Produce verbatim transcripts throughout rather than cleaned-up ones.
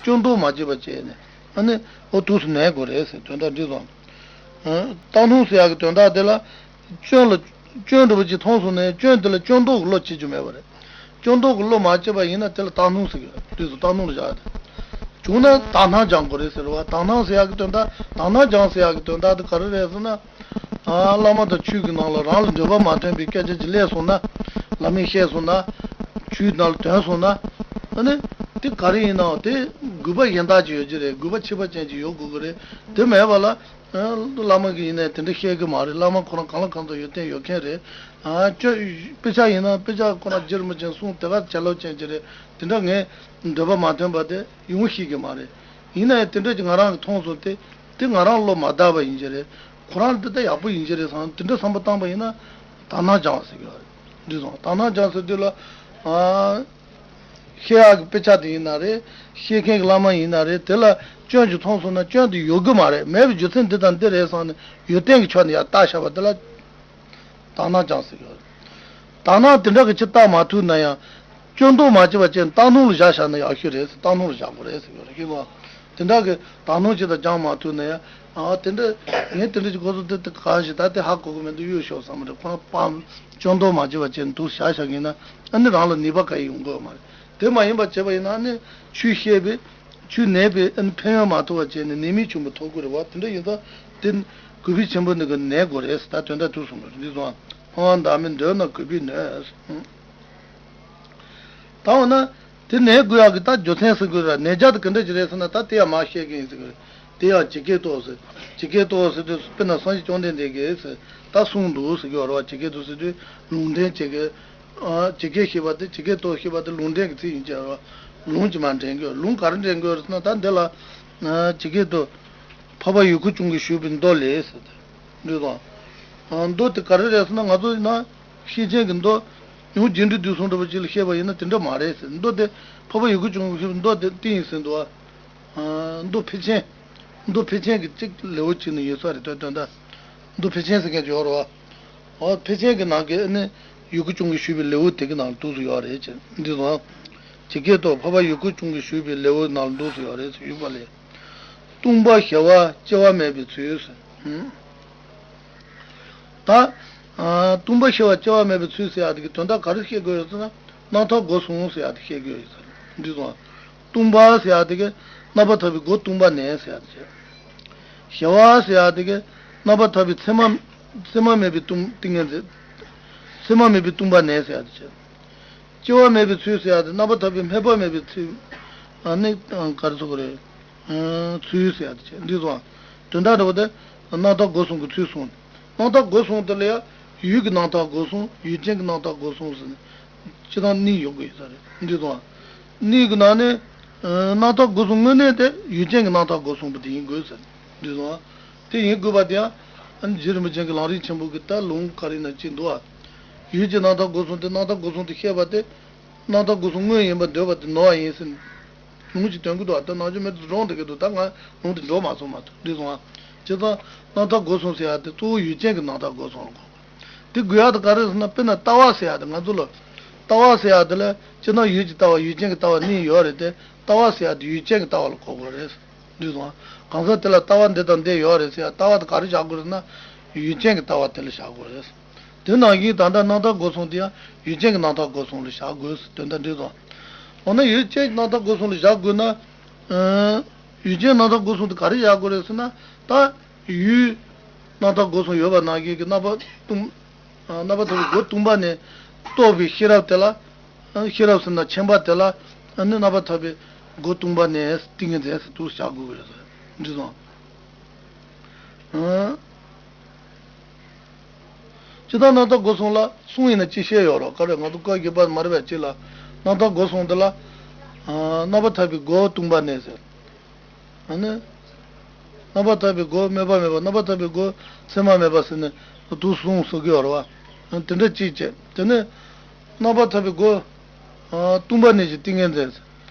སྐྱོན་འདོགས་མ་བྱེད་པ་བྱས་ནས་ཨ་ནི་ཨོ་དུས་སུ་ནན་དགོས་རེད་ཟེར་དོན་དག་འདི་སོང་། ཨ། སྟག་སྣུམ་ཟེར་ཡག་གི་དོན་དག་དེ་ལ་སྐྱོན་ལ་སྐྱོན་འདྲ་པོ་ཅིག་མཐོང་སོང་ནས་སྐྱོན་དེ་ལ་སྐྱོན་འདོགས་ཀྱི་བློ་བྱེད་རྒྱུ་མེད་པ་རེད། སྐྱོན་འདོགས་ཀྱི་བློ་མ་བྱེད་པ་ཡིན་ན་དེ་ལ་སྟག་སྣུམ་ཟེར་གི་རེད། དུས་སུ་སྟག་སྣུམ་ལ་བཞག་དེ། བྱུང་ན་དག་སྣང་སྦྱང་དགོས་རེད་ཟེར་བ། དག་སྣང་ཟེར་ཡག་གི་དོན་དག་དག་སྣང་སྦྱང་ཟེར་ཡག་གི་དོན་དག་དེ་ག་རེ་རེད་ཟེར་ན། ཨ། བླ་མ་དང་ཆོས་ཀྱི་ནང་ལ་རང་ལ་འདོད་པ་མ་ཐོན་པའི་སྐད་ཆ་ཅིག་སླེབས་སོང་ན། ལམ་མིག་བཤད་སོང་ན། ཆོས་ནང་ལ་དོན་སོང་ན། ཨ་ནི། དེ་ག་རེ་ཡིན་ནའང་དེ་དགོས་པ་གཞན་དག་ཅིག་ཡོད་ཀྱི་རེད། དགོས་པ་ཁྱད་པར་ཅན་ཅིག་ཡོད་དགོས་ཀྱི་རེད། དེ་མེད་པ་ལ། ཨ། བླ་མ་གིས་ཡིན་ནའི་དེ་འདྲ་བཤད་གི་མ་རེད། བླ་མ་ཁོ་རང་གང་ལ་གང་འཚམ་ཡོན་ཏན་ཡོད་མཁན་རེད། ཨ། ཅོ། དཔེ་ཆ་ཡིན་ན་དཔེ་ཆ་ཁོ་རང་རྗེ་རིན་པོ་ཆེས་གསུངས་དེ་ག་བྱ་ལོ་ཅན་ཅིག་རེད། དེ་འདྲ་ངས་འདོད་པ་མ་ཐོན་པ་དེ་ཡོང་ཤེས་གི་མ་རེད། ཡིན་ནའི་དེ་འདྲ་ཅིག་ང་རང་གིས་མཐོང་སོང་སྟེ། དེ་ང་རང་བློ་མ་བདག་པ་ཡིན་གྱི་རེད། ཁོ་རང་འདི་ལྟ་ཡག་པོ་ཡིན་གྱི་རེད་བསམ། དེ་འདྲ་བསམ་པ་བཏང་པ་ཡིན་ན་དག་སྣང་སྦྱང་བ་ཟེར་གྱི་རེད། འདི་སོང་དག་སྣང་སྦྱང་ཟེར་དུས་ལ། ཨ། བཤད་ཡག་གི་དཔེ་ཆ་དེ་ཡིན་ན་རེད། བཤད་མཁན་གྱི་བླ་མ་ཡིན་ན་རེད། དེ་ལ་སྐྱོན་ཅིག་མཐོང་སོང་ན་སྐྱོན་དེ་ཡོད་གི་མ་རེད། མེད་པའི་རྒྱུ་མཚན་འདི་དང་འདི་རེད་བསམ་ནས་ཡོན་ཏན་གྱི་ཕྱོགས་ནས་ཡར་བལྟ་བཞག་པ་དེ་ལ། དག་སྣང་སྦྱང་ཟེར་གྱི་ཡོད། དག་སྣང་དེ་འདྲ་གི་ཅིག་བལྟ་མ་ཐུབ་ན་ཡང་། སྐྱོན་འདོགས་མ་བྱས་པ་བྱས་ནས་སྟག་སྣུམ་ལ་བཞག་བཞག་ན་ཡག་ཤོས་རེད་ཟེར། སྟག་སྣུམ་ལ་བཞག་དགོས་རེད་ཟེར་གྱི་ཡོད་རེད། ཤེས་སོང་། དེ་འདྲ་གི་དག་སྣང་ཅིག་དང་སྦྱང་མ་ཐུབ་ན་ཡང་། ཨ། དེ་འདྲ་ངས་དེ་འདྲ་ཅིག་གོ་སོང་། དེ་དེ་གང་ཞིག་ད་དེ་ཧ་གོ་གི་མི་འདུག་གཡུག་ཞོག་བསམ་རེད། ཁོ་རང་པའམ་སྐྱོན་འདོགས་མ་བྱས་པ་བྱས་ནས་འདུག་བཞག་བཞག་ཡིན་ན། ཨ་ནི་རང་ལ་ནུས་པ་ག་ཡེ་ཡོང་གི་ཡོད་མ་རེད། དེ་མ་ཡིན་པ་བྱས་པ་ཡིན་ན་ཨ་ནི་ཆོས་བཤད་པའི། ཆོས་ནན་པའི་ཨ་ནི་ཕན་ཡོན་མ་ཐོབ་པ་བྱས་ནས་ནད་མེད་ཆེན་པོ་ཐོབ་ཀྱི་རེད་བ། དེ་འདྲ་ཡིན་ཙང་དེ་གུས་པས་ཆེན་པོ་ནི་གི་ནན་དགོས་རེད་ཟེར། ད་དོན་དག་དུས་སོང་ལ་འདི་སོང་། ཨང་བདག་མེད་འདོད་ན་གུས་པས་ནོན། ད་འོ་ན། དེ་ནན་དགོས་ཡག་གི་ད་རྒྱུ་མཚན་ཟེར་དགོས་ར། ནན་རྒྱུ་དེ་ག་འདྲ་ཅིག་རེད་ཟེར་ན། ད་དེ་ཡང་མར་བཤད་ཀྱི་ཡིན་ཟེར་གི་རེད། དེ་ཡང་ཇི་སྐད་དུ་ཟེར། ཇི་སྐད་དུ་ཟེར་དུས་དཔེར་ན་སངས་རྒྱས་བཅོམ་ལྡན་འདས་ཀྱིས་ཟེར་ད་གསུངས་འདུག་ཟེར་གྱི་ཡོད་རེད་བ། ཇི་སྐད་དུ་ཟེར་དུས་ལུང་འདྲེན་བྱེད་ཀྱི། ཨ། ཇི་སྐད་བཤད་པ་དེ། ཇི་སྐད་དུ་བཤད་པ་དེ་ལུང་འདྲེན་གྱི་ཚིག་ཡིན་གྱི་རེད་བ། ལུང་ཅིག་མར་འདྲེན་དགོས། ལུང་ག་རེ་འདྲེན་དགོས་རེད་ཟེར་ན། ད་འདི་ལ། ཨ། ཇི་སྐད་དུ། འཕགས་པ་ཡི་གེ་བཅུ་གིས་ཞུས་པའི་མདོ་ལས་ཟེར་ཏེ། འདི་དང་། ཨ། མདོ་དེ་ག་རེ་རེད་ཟེར་ན། ང་ཚོ་ཡིན་ན་ཤེར་ཕྱིན་གྱི་མདོ་ཡང་རྒྱས་འབྲིང་བསྡུས་གསུམ་འདྲ་པོ་ཅིག་ལ་བཤད་པ་ཡིན་ན་དེ་འདྲ་མ་རེད་ཟེར། མདོ་དེ་འཕགས་པ་ཡི་གེ་བཅུ་གིས་ཞུས་པའི་མདོ་དེ་ཏིང་ཡིན་ཟེར་འདུག་བ། ཨ། མདོ་ཕལ་ཆེན། མདོ་ཕལ་ཆེན་གྱི་གཅིག་ལེའུ་གཅིག་ནས་ཡོད་ས་རེད། དོན་དོན་དག་མདོ་ཕལ་ཆེན་ཟེར་མཁན་ཅིག་ཡོད་རེད་བ། འོ། ཕལ་ཆེན་གྱི་ནང་གི་ནི་ཡི་གེ་བཅུ་གིས་ཞུས་པའི་ལེའུ་དེ་གི་ནང་ལ་འདུག་སེ་ཡོད་རེད་ཅེས་འདི་དང་། ཇི་སྐད་དུ། འཕགས་པ་ཡི་གེ་བཅུ་གིས་ཞུས་པའི་ལེའུ་ནང་ལ་འདུག་སེ་ཡོད་རེད་ཟེར་ཡོད་པ་ལས། སྟོང་པ་ཞི་བ་སྐྱེ་བ་མེད་པའི་ཚུལ་ཟེར། ཨུམ། ད། ཨ། སྟོང་པ་ཞི་བ་སྐྱེ་བ་མེད་པའི་ཚུལ་ཟེར་ཡག་དེ་གི་དོན་དག་ག་རེ་བཤད་དགོས་ཡོད་ཟེར་ན། རྣམ་ཐར་སྒོ་གསུམ་ཟེར་ཡག་དེ་བཤད་དགོས་ཡོད་ཟེར། འདི་དང་། སྟོང་པ་ཟེར་ཡག་དེ་གི་རྣམ་པར་ཐར་པའི་སྒོ་སྟོང་པ་ནས་ཟེར་ཡག་དེ་བྱས། ཞི་བ་ཟེར་ཡག་དེ་གི་རྣམ་པར་ཐར་པའི་མཚན་མ། མཚན་མ་མེད་པའི་སྟོང་། ཏིང་ངེ་འཛིན། མཚན་མ་མེད་པའི་སྟོང་པ་ནས་ཟེར་ཡག་དེ་བྱས། སྐྱེ་བ་མེད་པའི་ཚུལ་ཟེར་ཡག་དེ་རྣམ་པར་ཐར་པའི་སྨད་པ་མེད་པའི་ཚུལ། ཨ་ནི་ག་རེ་ཟེར་དགོས་རེད། ཨ། ཚུལ་ཟེར་ཡག་དེ་བྱས། འདི་སོང་། དོན་དག་འདྲ་པོ་དེ་རྣམ་ཐར་སྒོ་གསུམ་གྱི་ཚུལ་གསུངས། རྣམ་ཐར་སྒོ་གསུམ་དེ་ལ་ཡང་ཡུལ་གྱི་རྣམ་ཐར་སྒོ་གསུམ། ཡུལ་ཅན་གྱི་རྣམ་ཐར་སྒོ་གསུམ་ཟེར་ནས་སྤྱིར་བཏང་གཉིས་ཡོང་གི་ཡོད་ས་རེད། འདི་སོང་། གཉིས་ཀྱི་ནང་ནས། ཨ། རྣམ་ཐར་སྒོ་གསུམ་དངོས་གནས་དེ་ཡུལ་ཅན་གྱི་རྣམ་ཐར་སྒོ་གསུམ་པོ་དེ་ཡིན་དགོས་ཟེར། འདི་སོང་། དེ་ཡིན་དགོས་པ་དེ་ཡང་། ཨ་ནི་རྗེ་རིན་པོ་ཆེ་གི་ལམ་རིམ་ཆེན་པོ་གི་ད་ལུང་ག་རེ་ན་ཅིག་འདུག་ཨ། ཡུལ་གྱི་རྣམ་ཐར་སྒོ་གསུམ་དེ། རྣམ་ཐར་སྒོ་གསུམ་དེ་བཤད་པ་དེ། རྣམ་ཐར་སྒོ་གསུམ་དངོས་ཡིན་པར་འདོད་པ་དེ་ནོར་བ་ཡིན་ཟེར། ལུང་གཅིག་སྟོན་གྱི་འདུག་ཨ། ད་ནང་ཆོས་མེད་དུ་རུང་བསྡད་ཀྱི་འདུག་ད་ང་ལུང་དེ་འགྲོ་མ་སོང་མ་གཏོགས། འདི་སོང་ཨ། བྱས་ཙང་རྣམ་ཐར་སྒོ་གསུམ་ཟེར་ཡག་དེ་གཙོ་བོ་ཡུལ་ཅན་གྱི་རྣམ་ཐར་སྒོ་གསུམ་ལ་གོ་དགོས། དེ་དགོས་ཡག་དེ་ག་རེ་ཟེར་ན། དཔེར་ན་ལྟ་བ་ཟེར་ཡག་དེ་ང་ཚོ་ལ། ལྟ་བ་ཟེར་ཡག་དེ་ལ་སྤྱིར་ན་ཡུལ་གྱི་ལྟ་བ། ཡུལ་ཅན་གྱི་ལྟ་བ་གཉིས་ཡོད་རེད་དེ། ལྟ་བ་ཟེར་ཡག་དེ་ཡུལ་ཅན་གྱི་ལྟ་བ་ལ་གོ་དགོས་རེད། འདི་སོང་ཨ། གང་ཟག་དེ་ལ་ལྟ་བ་འདི་དང་འདི་ཡོད་རེད་ཟེར་ཡག་ལྟ་བ་དེ་ག་རེ་བཞག་དགོས་རེད་ན། ཡུལ་ཅན་གྱི་ལྟ་བ་དེ་ལ་བཞག་དགོས་རེད། དེ་ནང་བཞིན་ད་ལྟ་རྣམ་ཐར་སྒོ་གསུམ་དེ་ཡང་ཡུལ་ཅན་གྱི་རྣམ་ཐར་སྒོ་གསུམ་ལ་བཞག་དགོས་ཟེར་དོན་དག་འདི་དང་། འོ་ན་ཡུལ་ཅན་གྱི་རྣམ་ཐར་སྒོ་གསུམ་ལ་བཞག་དགོས་ན། ཨ། ཡུལ་ཅན་རྣམ་ཐར་སྒོ་གསུམ་དེ་ག་རེ་བཞག་དགོས་རེད་ཟེར་ན། ད་ཡུལ་རྣམ་ཐར་སྒོ་གསུམ་ཡོད་པ་ནང་བཞིན་གྱི་རྣམ་པ་སྟོང་། ཨ། རྣམ་པར་ཐར་པའི་སྒོ་སྟོང་པ་ནས་རྟོགས་པའི་ཤེས་རབ་དེ་ལ། ཨ། ཤེས་རབ་ཟེར་ན་མཁྱེན་པ་དེ་ལ། ཨ་ནི་རྣམ་པར་ཐར་པའི་སྒོ་སྟོང་པ་ནས་ཏིང་ངེ་འཛིན་ཟེར་དུ་བཞག་དགོས་ཀྱི་རེད་ཟེར། འདི་སོང་། ཨ། སྤྱིར་བཏང་རྣམ་ཐར་སྒོ་གསུམ་ལ་གསུང་ཡིན་ན་ཅི་བཤད་ཡོད་རོགས། ག་རེ་ང་ཚོ་བཀའ་བརྒྱུད་པ་མ་རེད་པ་ཅིག་ལ། རྣམ་ཐར་སྒོ་གསུམ་འདི་ལ། ཨ། རྣམ་པར་ཐར་པའི་སྒོ་སྟོང་པ་ནས་ཟེར། ཨ་ནི། རྣམ་པར་ཐར་པའི་སྒོ་སྨོད་པ་མེད་པ། རྣམ་པར་ཐར་པའི་སྒོ་མཚན་མ་མེད་པ་ཟེར་ནས་དུ་གསུངས་ཟེར་གི་ཡོད་རེད་བ། དེ་འདྲ་གཅིག་བྱས། དེ་ནས་རྣམ་པར་ཐར་པའི་སྒོ། ཨ། སྟོང་པ་ནས་ཀྱི་ཏིང་ངེ་འཛིན་ཟེར།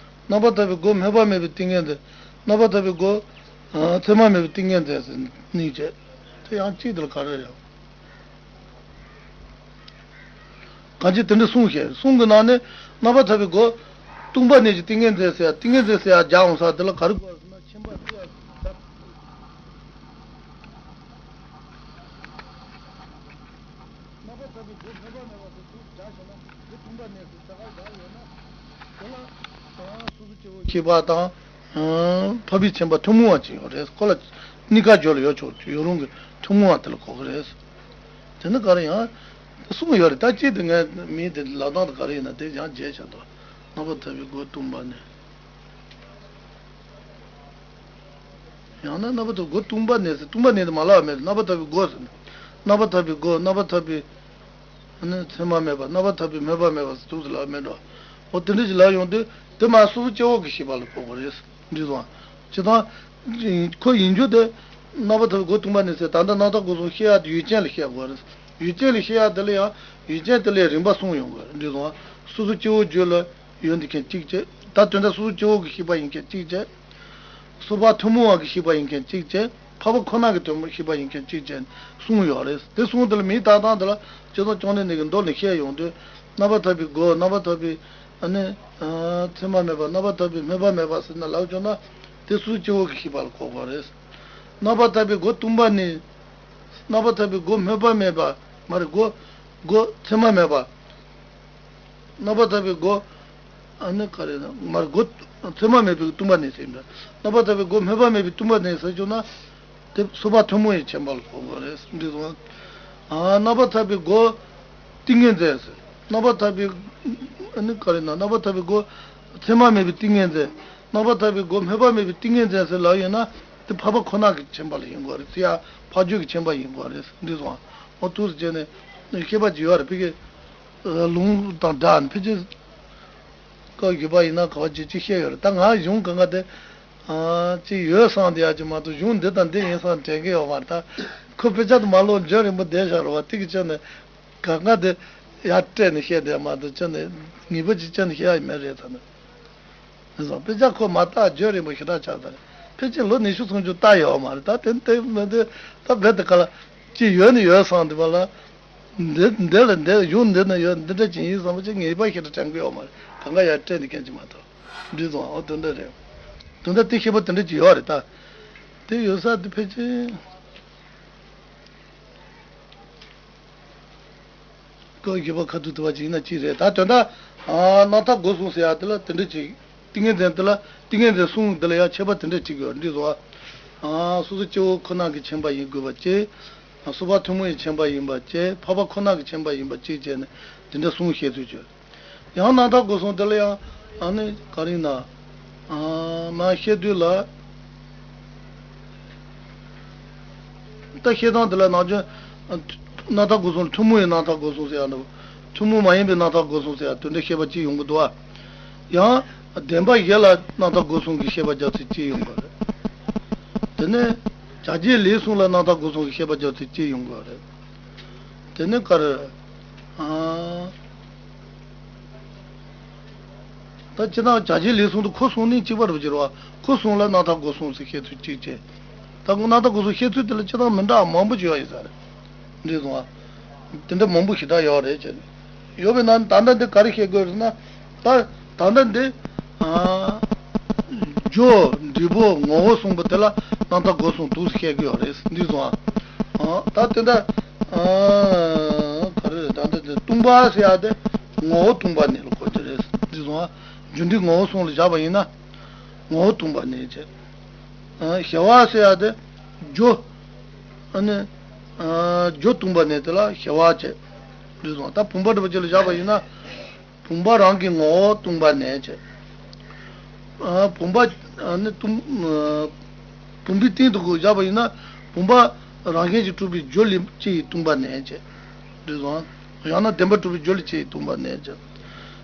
རྣམ་པར་ཐར་པའི་སྒོ་སྨོད་པ་མེད་པའི་ཏིང་ངེ་འཛིན། རྣམ་པར་ཐར་པའི་སྒོ། ཨ། མཚན་མ་མེད་པའི་ཏིང་ངེ་འཛིན་ཟེར་གཉིས་བྱས། དེ་ཡང་གཅིག་དེ་ལ་ག་རེ་ཡོད། གང་ཅི་དེ་འདྲ་གསུངས་ཤིང་། གསུང་གི་ནང་ནས་རྣམ་པར་ཐར་པའི་སྒོ། སྟོང་པ་ཉིད་ཀྱི་ཏིང་ངེ་འཛིན་ཟེར་ཡ། ཏིང་ངེ་འཛིན་ཟེར་ཡ་སྦྱར་འོང་ས་དེ་ལ་ག་རེ་དགོས་ཟེར་ན། མཁྱེན་པ་དེ་ཡང་སྦྱར། རྣམ་པར་ཐར་པའི་སྒོ་སྨོས་པ་མེད་པ་དེ་ཚོ་སྦྱར་བྱས་ན། སྒོ་སྟོང་པ་ཉིད་ཟེར་ས་ག་སྦྱར་ཡོད་ན། དེ་ལ་སོ་སོ་སྐྱེ་བོ་ཤེས་པ་དང་། འཕགས་པའི་ཁྱིམ་པ་ཐུན་མོང་བ་ཅིག་ཡོད་རེད། ཁོ་ལ་གཉིས་ཀ་སྦྱོར་ལ་ཡོད་ཆོག་ཡོད་རུང་གི་ཐུན་མོང་བ་དེ་ལ་གོ་གི་རེད། དེ་ནི་ག་རེ་ཡང་གསུངས་ཡོད་རེད། ད་གཅིག་དེ་ངས་མིང་དེ་ལབ་སྟངས་དེ་ག་རེ་ཡིན་ན་དེ་ཡང་བརྗེད་བྱ་འདུག་རྣམ་པར་ཐར་པའི་སྒོ་སྟོང་པ་ཉིད། ཡང་ན་རྣམ་པར་ཐར་སྒོ་སྟོང་པ་ཉིད་ཟེར། སྟོང་པ་ཉིད་དེ་མ་ལབ་མེད། རྣམ་པར་ཐར་པའི་སྒོ་ཟེར་ན། རྣམ་པར་ཐར་པའི་སྒོ། རྣམ་པར་ཐར་པའི་ཨ་ནི་མཚན་མ་མེད་པ། རྣམ་པར་ཐར་པའི་སྨོས་པ་མེད་པ་ཟེར་འདུག་ཟེར་ལབ་མེད་འགྲོ། འོ་དེ་འདྲ་ཞིག་ལབ་ཡོང་དུས་དེ་མ་སོ་སོ་སྐྱེ་བོ་གི་ཤེས་པ་ལ་གོ་དགོས་རེད། འདི་སོང་། སྤྱིར་བཏང་ཁོ་ཡིན་རྒྱུ་དེ། རྣམ་པར་ཐར་པའི་སྒོ་སྟོང་པ་ཉིད་ཟེར། ད་ལྟ་རྣམ་ཐར་སྒོ་གསུམ་བཤད་ཡག་དེ་ཡུལ་ཅན་ལ་བཤད་དགོས་རེད། ཡུལ་ཅན་ལ་བཤད་ཡག་དེ་ལ་ཡང་ཡུལ་ཅན་དེ་ལ་རིམ་པ་གསུམ་ཡོང་དགོས་རེད། འདི་སོང་། སོ་སོ་སྐྱེ་བོའི་རྒྱུད་ལ་ཡོད་འདི་མཁན་གཅིག་བྱས། ད་དོན་དག་སོ་སོ་སྐྱེ་བོ་གི་ཤེས་པ་ཡིན་མཁན་གཅིག་བྱས། སོ་པ་ཐུན་མོང་བ་གི་ཤེས་པ་ཡིན་མཁན་གཅིག་བྱས། འཕགས་པ་ཁོ་ན་གི་དོན་ཤེས་པ་ཡིན་མཁན་གཅིག་བྱས་གསུམ་ཡོད་རེད། དེ་གསུམ་དེ་ལ་མིང་བཏགས་སྟངས་དེ་ལ་སྤྱིར་བཏང་བཅོམ་ལྡན་འདས་ཀྱིས་མདོ་ནས་བཤད་ཡོང་དུས། རྣམ་པར་ཐར་པའི་སྒོ། རྣམ་པར་ཐར་པའི་ཨ་ནི་མཚན་མ་མེད་པ། རྣམ་པར་ཐར་པའི་སྨོས་པ་མེད་པ་ཟེར་ན་ལབ་བྱུང་ན། དེ་སོ་སོ་སྐྱེ་བོ་གི་ཤེས་པ་ལ་གོ་དགོས་རེད། རྣམ་པར་ཐར་པའི་སྒོ་སྟོང་པ་ཉིད། རྣམ་པར་ཐར་པའི་སྒོ་སྨོས་པ་མེད་པ། མ་རེད། སྒོ། སྒོ་མཚན་མ་མེད་པ། རྣམ་པར་ཐར་པའི་སྒོ། ཨ་ནི་ག་རེ་ན་མར་སྒོ་མཚན་མ་མེད་པའི་སྟོང་པ་ཉིད་ཟེར་འདྲ། རྣམ་པར་ཐར་པའི་སྒོ་སྨོས་པ་མེད་པའི་སྟོང་པ་ཉིད་ཟེར་བྱུང་ན། དེ་སོ་པ་ཐུན་མོང་བའི་མཁྱེན་པ་ལ་གོ་དགོས་རེད། འདི་སོང་། ཨ། རྣམ་པར་ཐར་པའི་སྒོ་ཏིང་ངེ་འཛིན་ཟེར། རྣམ་པར་ཐར་པའི། ཨ་ནི་ག་རེ་ན། རྣམ་པར་ཐར་པའི་སྒོ་མཚན་མ་མེད་པའི་ཏིང་ངེ་འཛིན། རྣམ་པར་ཐར་པའི་སྒོ་སྨོས་པ་མེད་པའི་ཏིང་ངེ་འཛིན་ཟེར་ལབ་ཡོད་ན། དེ་འཕགས་པ་ཁོ་ན་གི་མཁྱེན་པ་ལ་ཡིན་དགོས་རེད། ཚེ་ཡང་འཕགས་རྒྱུད་ཀྱི་མཁྱེན་པ་ཡིན་དགོས་རེད། འདི་སོང་། འོ་འདུག་སེ་བྱས་ནས་ཤེས་པ་ཅིག་ཡོད་རེད། ཕ་གི་ལུང་དང་སྦྲགས་ནས་ཕལ་ཆེར་སྐབས་བརྒྱུད་པ་ཡིན་ན་ག་བ་ཅིག་ཅིག་བཤད་ཡོད་རེད། ད་ང་གཞུང་གང་ག་དེ་ཨ་ཅིག་ཡོད་བསམ་དེ་ཡག་ཅིག་མ་གཏོགས། གཞུང་འདི་དང་འདི་ཡིན་བསམ་དྲན་གི་ཡོད་མ་རེད། ད་ཁོ་དཔེ་ཆ་དུ་མ་ཀློག་འཇོན་རིང་པོ་བསྡད་བཞག་རེད་བ། དེ་གི་ཆ་ནས་གང་ག་དེ་ཡར་སྤྲད་ནས་བཤད་བསྡད་མ་གཏོགས། ཆ་ནས་ངེས་པ་ཅིག་ཆ་ནས་བཤད་ཡག་མེད་རེད་ད་ནི། བཟང་། དཔེ་ཆ་ཁོ་མ་བལྟ་འཇོན་རིང་པོ་ཞེ་དྲག་ཆགས་ཚར་རེད། ཕལ་ཆེར་ལོ་ཉི་ཤུ་སུམ་ཅུ་བལྟ་ཡོད་མ་རེད། ད་དེ་དེ་མི་འདུག་ད་རྦད་དེ་ག་ལ་ཅི་ཡོད་ནི་ཡོད་བསམ་དུས་པ་ལ། འདི་འདི་ལ་འདི་གཞུང་འདི་ན་ཡོད། འདི་འདྲ་ཅིག་ཡིན་བསམ་པ་ཅིག་ངེས་པ་ཞེ་དྲག་དྲན་གི་ཡོད་མ་རེད། གང་ག་ཡར་སྤྲད་ནས་མཁན་ཅིག་མ་གཏོགས། འདི་ཚོ་འོ་དེ་འདྲ་རེད། དོན་དག་དེ་ཤེས་པ་དེ་འདྲ་ཅིག་ཡོད་རེད་ད། དེ་ཡོད་ས་དེ་ཕལ་ཆེར། སྐབས་བརྒྱད་པ་ཁ་ཐུག་ཐུབ་པ་ཅིག་ཡིན་ན་ཅིག་རེད། ད་དོན་དག་ཨ་རྣམ་ཐར་སྒོ་གསུམ་ཟེར་ཡ་དེ་ལ་དེ་འདྲ་ཅིག་ཏིང་ངེ་འཛིན་དེ་ལ། ཏིང་ངེ་འཛིན་གསུམ་འདི་ལ་ཡང་ཁྱད་པར་དེ་འདྲ་ཅིག་ཡོད། འདི་བཟོ་བ། ཨ་སོ་སོ་སྐྱེ་བོ་ཁོ་ན་གི་མཁྱེན་པ་ཡིན་དགོས་པ་བཅས། སོ་པ་ཐུན་མོང་གི་མཁྱེན་པ་ཡིན་པ་བཅས། འཕགས་པ་ཁོ་ན་གི་མཁྱེན་པ་ཡིན་པ་བཅས་བྱས་ནས་དེ་འདྲ་གསུམ་བཤད་ཚུལ་བརྗོད། ཡང་རྣམ་ཐར་སྒོ་གསུམ་དེ་ལ་ཡང་ཨ་ནི་ག་རེ་ཡིན་ན། ཨ་མར་བཤད་དུས་ལ། ད་བཤད་སྟངས་དེ་ལ་ནང་ཆོས་རྣམ་ཐར་སྒོ་གསུམ། ཐུན་མོང་བའི་རྣམ་ཐར་སྒོ་གསུམ་ཟེར་ཡ་འདྲ་བོ། ཐུན་མོང་མ་ཡིན་པའི་རྣམ་ཐར་སྒོ་གསུམ་ཟེར་ཡ་དེ་འདྲ་བཤད་པ་གཅིག་ཡོང་གི་འདུག་ཨ། ཡང་བདེན་པ་བཞི་ལ་རྣམ་ཐར་སྒོ་གསུམ་གྱི་བཤད་པ་རྒྱག་ཚུལ་གཅིག་ཡོང་གི་རེད། དེ་ནས་བྱ་བྱེད་ལས་གསུམ་ལ་རྣམ་ཐར་སྒོ་གསུམ་གྱི་བཤད་པ་རྒྱག་ཚུལ་གཅིག་ཡོང་གི་རེད། དེ་ནས་ག་རེ། ཨ། ད་སྤྱིར་བཏང་བྱ་བྱེད་ལས་གསུམ་དུ་ཁོ་གསུམ་ནི་གཅིག་པ་རུ་གྱུར་བ། ཁོ་གསུམ་ལ་རྣམ་ཐར་སྒོ་གསུམ་ཟེར་བཤད་ཚུལ་གཅིག་བྱས། ད་རྣམ་ཐར་སྒོ་གསུམ་བཤད་ཚུལ་དེ་ལ་སྤྱིར་བཏང་མི་འདྲ་བ་མང་པོ་ཅིག་ཡོད་ཡིན་ས་རེད། འདི་སོང་བ། དེ་འདྲ་མང་པོ་ཞེ་དྲག་ཡོད་རེད་ཅེས། ཡོད་པའི་ནང་ད་ལྟ་འདི་ག་རེ་བཤད་དགོས་རེད་ཟེར་ན། ད་ད་ལྟ་འདི། ཨ། སྦྱོར་འབྲས་བུ་ངོ་བོ་གསུམ་པོ་དེ་ལ་རྣམ་ཐར་སྒོ་གསུམ་འདུག་ཟེར་བཤད་ཀྱི་ཡོད་རེད། འདི་སོང་བ། ཨ། ད་དེ་འདྲ། ཨ། ག་རེ་རེད། ད་ལྟ་འདི་སྟོང་པ་ཟེར་ཡ་དེ་ངོ་བོ་སྟོང་པ་ཉིད་ལ་གོ་རྒྱུ་རེད། འདི་སོང་བ། རྒྱུ་འབྲས་ངོ་བོ་གསུམ་ལ་བཞག་པ་ཡིན་ན། ངོ་བོ་སྟོང་པ་ཉིད་བྱས། ཨ། ཞི་བ་ཟེར་ཡ་དེ་རྒྱུ། ཨ་ནི། ཨ། རྒྱུ་སྟོང་པ་ཉིད་དེ་ལ་ཞི་བ་བྱས། འདི་སོང་བ། ད་བུམ་པ་འདྲ་པོ་ཅིག་ལ་བཞག་པ་ཡིན་ན། བུམ་པ་རང་གི་ངོ་བོ་སྟོང་པ་ཉིད་བྱས། ཨ། བུམ་པ། ཨ་ནི་སྟོང་། ཨ། བུམ་པའི་སྟེང་དུ་བཞག་པ་ཡིན་ན། བུམ་པ་རང་བཞིན་གྱིས་གྲུབ་པའི་རྒྱུ་ལས་སྐྱེ་བའི་སྟོང་པ་ཉིད་བྱས། འདི་སོང་། ཡང་ན་བདེན་པར་གྲུབ་པའི་རྒྱུ་ལས་སྐྱེ་བའི་སྟོང་པ་ཉིད་བྱས།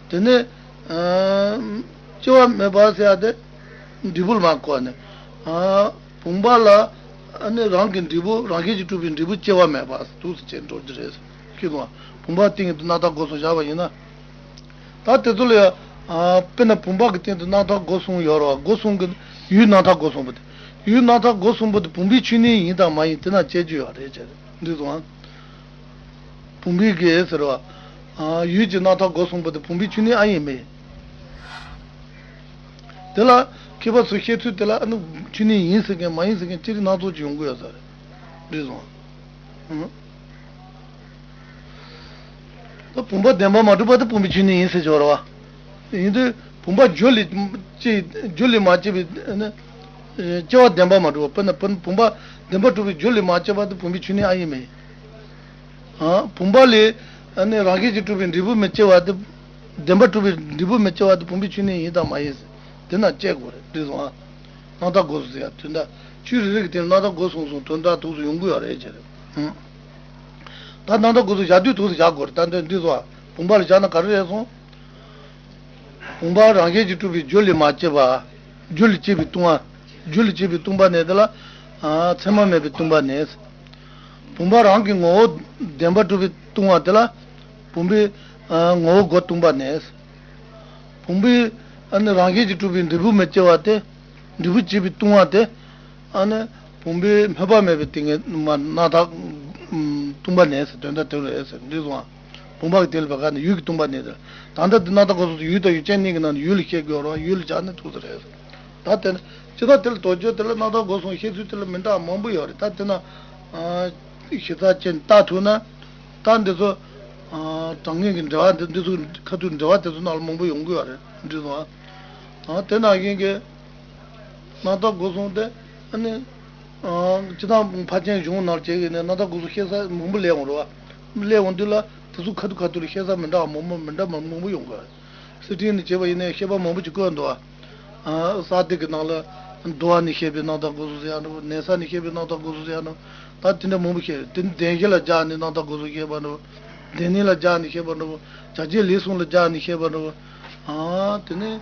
དེ་ནས། ཨ། སྐྱེ་བ་མེད་པ་ཟེར་ཡ་དེ་འབྲས་བུ་ལ་མ་གོ་ནས། ཨ། བུམ་པ་ལ། ཨ་ནི་རང་གི་འབྲས་བུ། རང་བཞིན་གྱིས་གྲུབ་པའི་འབྲས་བུ་སྐྱེ་བ་མེད་པ་འདུག་ཟེར་བྱས་འགྲོ་རྒྱུ་རེད། ཤེས་སོང་། བུམ་པ་སྟེང་དུ་རྣམ་ཐར་སྒོ་གསུམ་བཞག་པ་ཡིན་ན། ད་དེ་ཚོ་ལ། ཨ། དཔེར་ན་བུམ་པ་གི་སྟེང་དུ་རྣམ་ཐར་སྒོ་གསུམ་ཡོད་རེད་བ། སྒོ་གསུམ་གྱི་ཡུལ་རྣམ་ཐར་སྒོ་གསུམ་པོ་དེ། ཡུལ་རྣམ་ཐར་སྒོ་གསུམ་པོ་དེ་བུམ་པའི་ཆོས་ཉིད་ཡིན་དང་མ་ཡིན་དེ་ན་དཔྱད་རྒྱུ་ཡོད་རེད་ཅེས་འདི་སོང་། བུམ་པའི་གི་ཟེར་བ། ཨ། ཡུལ་གྱི་རྣམ་ཐར་སྒོ་གསུམ་པོ་དེ་བུམ་པའི་ཆོས་ཉིད་ཨ་ཡིན་མིན། དེ་ལ་མཁས་པ་ཚོས་བཤད་ཚུལ་དེ་ལ་ཨ་ནི་ཆོས་ཉིད་ཡིན་ཟེར་མཁན་མ་ཡིན་ཟེར་མཁན་ཅི་རིགས་སྣ་ཚོགས་ཅིག་ཡོང་གི་ཡོད་ས་རེད། འགྲིག་སོང་ཨ། ད་བུམ་པ་བདེན་པར་མ་གྲུབ་པ་དེ་བུམ་པའི་ཆོས་ཉིད་ཡིན་ཟེར་གྱི་ཡོད་རེད་བ། ཡིན་དུས་བུམ་པ་རྒྱུ་ལས་སྐྱེ། རྒྱུ་ལས་མ་སྐྱེས་པའི་ནི་སྐྱེ་བ་བདེན་པར་མ་གྲུབ་པ། དཔེར་ན་བུམ་པ་བདེན་པར་གྲུབ་པའི་རྒྱུ་ལས་མ་སྐྱེས་པ་དེ་བུམ་པའི་ཆོས་ཉིད་ཨ་ཡིན་མིན། ཨ། བུམ་པ་ལས་ཨ་ནི་རང་བཞིན་གྱིས་གྲུབ་པའི་འབྲས་བུ་མི་སྐྱེ་བ་དེ། བདེན་པར་གྲུབ་པའི་འབྲས་བུ་མི་སྐྱེ་བ་དེ་བུམ་པའི་ཆོས་ཉིད་ཡིན་དང་མ་ཡིན་ཟེར། དེ་ན་དཔྱད་དགོས་རེད། འགྲིག་སོང་ཨ། རྣམ་དག་སྒོ་གསུམ་ཟེར་ཡ་དོན་དག་ཆོས་རེ་རེ་གི་སྟེང་ལ་རྣམ་དག་སྒོ་གསུམ་གསུམ་དོན་དག་ཐུགས་སུ་ཡོང་གི་ཡོད་རེད་ཅེས་རེད། ཧུམ། ད་རྣམ་དག་སྒོ་གསུམ་བཞག་དུས་ཐུགས་སུ་བཞག་དགོས་རེད། ད་འདི་འདི་སོ། བུམ་པ་ལ་བཞག་ན་ག་རེ་རེད་སོང་། བུམ་པ་རང་བཞིན་གྱིས་གྲུབ་པའི་རྒྱུ་ལས་མ་སྐྱེས་པ། རྒྱུ་ལས་སྐྱེས་པའི་ལྟུང་བ། རྒྱུ་ལས་སྐྱེས་པའི་ལྟུང་བ་ནི་དེ་ལ། ཨ། མཚན་མ་མེད་པའི་ལྟུང་བ་ནི། བུམ་པ་རང་གི་ངོ་བོ་བདེན་པར་གྲུབ་པའི་ལྟུང་བ་དེ་ལ། བུམ་པའི། ཨ། ངོ་བོ་སྒོ་ལྟུང་བ་ནི། བུམ་པའི། ཨ་ནི་རང་བཞིན་གྱིས་གྲུབ་པའི་འབྲས་བུ་མི་སྐྱེ་བ་སྟེ། འབྲས་བུ་སྐྱེས་པའི་ལྟུང་བ་སྟེ། ཨ་ནི་བུམ་པའི་སྨོད་པ་མེད་པའི་ཏིང་ངེ་འཛིན་མ་རྣམ་དག་ཨུམ་ལྟུང་བ་ནི་ཟེར། དོན་དག་དེ་རེད་ཟེར། འགྲིག་སོང་ཨ། བུམ་པ་གི་དེ་ལ་བ་ག་ནི་ཡུལ་གྱི་ལྟུང་བ་ནི་ཟེར། ད་ལྟ་འདི་རྣམ་དག་སྒོ་གསུམ་ཡུལ་དང་ཡུལ་ཅན་གཉིས་ཀྱི་ནང་ནས་ཡུལ་ལ་བཤད་དགོས་རེད་བ། ཡུལ་ལ་བཞག་ན་ཐུགས་སུ་རེད་ཟེར། ད་དེ་ནི་ཅི་ལྟར་དེ་ལ་དོགས་གཅོད་དེ་ལ་རྣམ་དག་སྒོ་གསུམ་བཤད་ཚུལ་དེ་ལ་མི་འདྲ་བ་མང་པོ་ཡོད་རེད། ད་དེ་ན་ཨ་གཞི་རྩ་ཅན་ལྟ་ཐུབ་ན། ད་འདི་ཚོ་ཨ་དྲང་ངེས་ཀྱི་འགྲེལ་བ་འདི་འདི་ཚོ་ཁ་ཐུག་འགྲེལ་བ་དེ་ཚོ་ནང་ལ་མང་པོ་ཡོང་གི་ཡོད་རེད། འགྲིག་སོང་ཨ། ཨ་དེ་ནང་བཞིན་གྱི་རྣམ་དག་སྒོ་གསུམ་དེ་ཨ་ནི་ཨ་སྤྱིར་བཏང་ཕར་ཕྱིན་གཞུང་ནང་བྱས་ཀྱི་ནས་རྣམ་དག་སྒོ་གསུམ་བཤད་ས་མང་པོ་སླེབས་འོང་རེད་བ། སླེབས་འོང་དུས་ལ་དེ་ཚོ་ཁ་ཐུག་ཁ་ཐུག་ལ་བཤད་ས་མི་འདྲ་བ་མང་པོ་མི་འདྲ་མང་མང་པོ་ཡོང་གི་རེད། གསེར་ཕྲེང་ནས་བྱས་པ་ཡིན་ནའི་བཤད་པ་མང་པོ་ཅིག་བཀོད་འདུག་ཨ། ས་སྟེང་གི་ནང་ལ་འདུ་བ་ནས་བཤད་པའི་རྣམ་དག་སྒོ་གསུམ་ཟེར་ཡ་འདྲ་བོ། གནས་ས་ནས་བཤད་པའི་རྣམ་དག་སྒོ་གསུམ་ཟེར་ཡ་འདྲ་བོ། ད་དེ་འདྲ་མང་པོ་བཤད། དེ་ནས་བདེན་བཞི་ལ་སྦྱར་ནས་རྣམ་དག་སྒོ་གསུམ་བཤད་པ་འདྲ་བོ། བདེན་གཉིས་ལ་སྦྱར་ནས་བཤད་པ་འདྲ་བོ། བྱ་བྱེད་ལས་གསུམ་ལ་སྦྱར་ནས་བཤད་པ་འདྲ་བོ། ཨ་དེ་ནས།